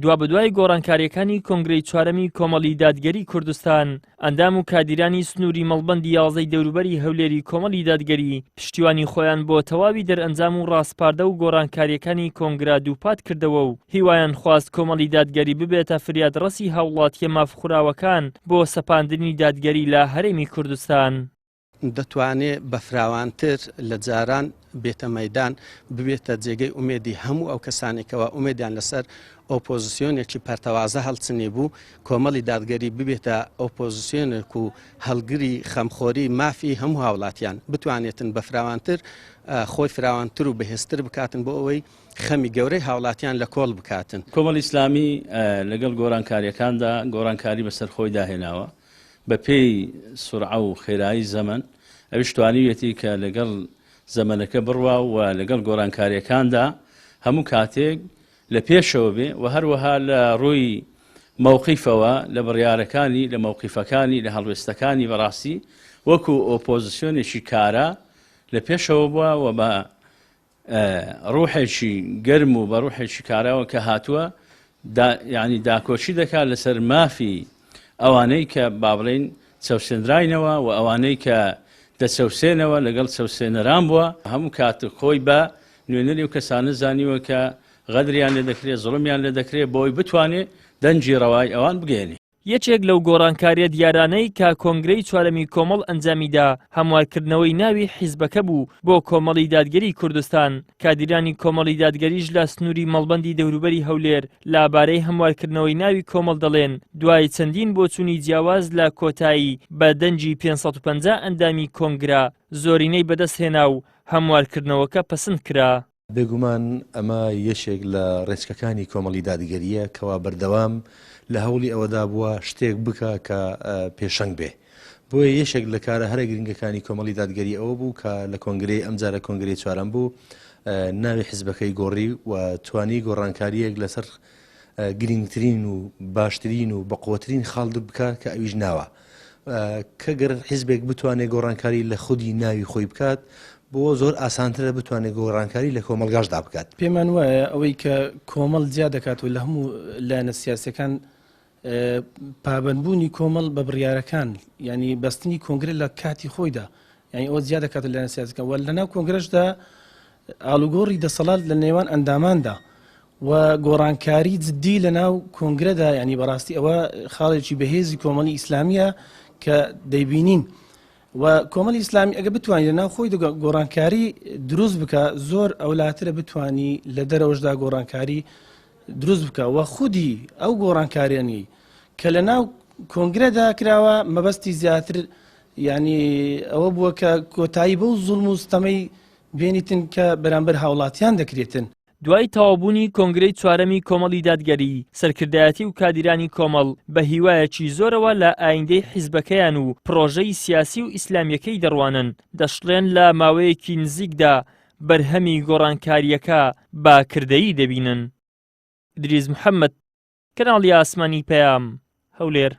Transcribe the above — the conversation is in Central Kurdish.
دوابەدوای گۆڕانکارییەکانی کۆنگرەی چوارەمی کۆمەڵی دادگەری کوردستان، ئەندام و کادیرانی سنووری مەڵبەندی یازدەی دەوروبەری هەولێری کۆمەڵی دادگەری پشتیوانی خۆیان بۆ تەواوی دەرئەنجام و ڕاسپاردە و گۆڕانکارییەکانی کۆنگرە دووپات کردەوە و هیوایان خواست کۆمەڵی دادگەری ببێتە فریادڕەسی هاوڵاتییە مافخوراوەکان بۆ سەپاندنی دادگەری لە هەرێمی کوردستان. دەتوانێ بە فراوانتر لە جاران بێتە مەیدان، ببێتە جێگەی ئومێدی هەموو ئەو کەسانەی کەوا ئومێدیان لەسەر ئۆپۆزسیۆنێکی پەرتەوازە هەڵچنیبوو، کۆمەڵی دادگەری ببێتە ئۆپۆزسیۆنێک و هەڵگری خەمخۆری مافی هەموو هاوڵاتیان، بتوانێتن بە فراوانتر خۆی فراوانتر و بەهێزتر بکاتن بۆ ئەوەی خەمی گەورەی هاوڵاتیان لە کۆڵ بکاتن. کۆمەڵی ئیسلامی لەگەڵ گۆڕانکارییەکاندا گۆڕانکاری بەسەر خۆیدا هێناوە، بە پێی سورعە و خێرایی زەمەن، ئەویش توانیویەتی کە لەگەڵ زەمەنەکە بڕوا و لەگەڵ گۆڕانکارییەکاندا هەموو کاتێک لە پێشەوە بێ و هەروەها لە ڕووی مەوقیفەوە لە بڕیارەکانی، لە مەوقیفەکانی، لە هەڵوێستەکانی بەڕاستی وەکوو ئۆپۆزسیۆنێکی کارا لە پێشەوە بووە و بە ڕوحێکی گەرم و بە ڕوحێکی کاراوە کە هاتووە دا یعنی داکۆکی دەکات لەسەر مافی ئەوانەی کە با بڵێین چەوسێنراینەوە و ئەوانەی کە دەچەوسێنەوە لەگەڵ چەوسێنەران بووە هەموو کات خۆی بە نوێنەری و کەسانە زانیوە کە غەدریان لێ دەکرێت زوڵمیان لێ دەکرێت بۆی بتوانێت دەنگی ڕەوای ئەوان بگەێنێ. یەکێک لەو گۆڕانکارییە دیارانەی کە کۆنگرەی چوارەمی کۆمەڵ ئەنجامیدا، هەموارکردنەوەی ناوی حیزبەکە بوو بۆ کۆمەڵی دادگەری کوردستان، کادیرانی کۆمەڵی دادگەریش لە سنووری مەڵبەندی دەوروبەری هەولێر لە بارەی هەموارکردنەوەی ناوی کۆمەڵ دەڵێن، دوای چەندین بۆچوونی جیاواز لە کۆتایی بە دەنگی 550 ئەندامی کۆنگرە زۆرینەی بەدەستهێنا و هەموارکردنەوەکە پەسند کرا. بێگومان ئەمە یەکێک لە ڕێچکەکانی کۆمەڵی دادگەرییە کەوا بەردەوام لە هەوڵی ئەوەدا بووە شتێک بکا کە پێشەنگ بێ. بۆیە یەکێک لە کارە هەرە گرنگەکانی کۆمەڵی دادگەری ئەوە بوو کە لە کۆنگرەی ئەمجارە کۆنگرەی چوارەم بوو ناوی حزبەکەی گۆڕی و توانی گۆڕانکارییەک لەسەر گرنگترین و باشترین و بەقوەترین خاڵ بکا کە ئەویش ناوە. کە گەر حیزبێک بتوانێت گۆڕانکاری لە خودی ناوی خۆی بکات بۆ زۆر ئاسانترە بتوانێت گۆڕانکاری لە کۆمەڵگاشدا بکات. پێمان وایە ئەوەی کە کۆمەڵ جیا دەکات و لە هەموو لایەنە سیاسیەکان پابەندبوونی کۆمەڵ بە بڕیارەکان یعنی بەستنی کۆنگرە لە کاتی خۆیدا یعنی ئەوە جیا دەکات لە لایەنە سیاسەکان و لەناو کۆنگرەشدا ئاڵوگۆڕی دەسەڵات لە نێوان ئەنداماندا و گۆڕانکاری جدی لە ناو کۆنگرەدا یعنی بەڕاستی ئەوە خاڵێکی بەهێزی کۆمەڵی ئیسلامیە کە دەیبینین و کۆمەڵی ئیسلامی ئەگە بتوانانی لە ناو خۆی گۆڕانکاری دروست بکە زۆر ئەولاترە بتانی لە دەرەوەشدا گۆڕانکاری دروست بکە و خودی ئەو گۆڕانکاریانی کە لە ناو کۆنگرەدا کراوە مەبەستی زیاتر ینی ئەوە بووە کە کۆتایی بەو زوڵم و ستەمەی بێنیتن کە بەرامبەر هاوڵاتیان دەکرێتن. دوای تەواوبوونی کۆنگرەی چوارەمی کۆمەڵی دادگەری، سەرکردایەتی و کادیرانی کۆمەڵ بە هیوایەکی زۆرەوە لە ئایندەی حیزبەکەیان و پڕۆژەی سیاسی و ئیسلامییەکەی دەڕوانن، دەشڵێن لە ماوەیەکی نزیکدا بەرهەمی گۆڕانکارییەکە بە کردەیی دەبینن. ئیدریس محەمەد، کەناڵی ئاسمانی پەیام، هەولێر.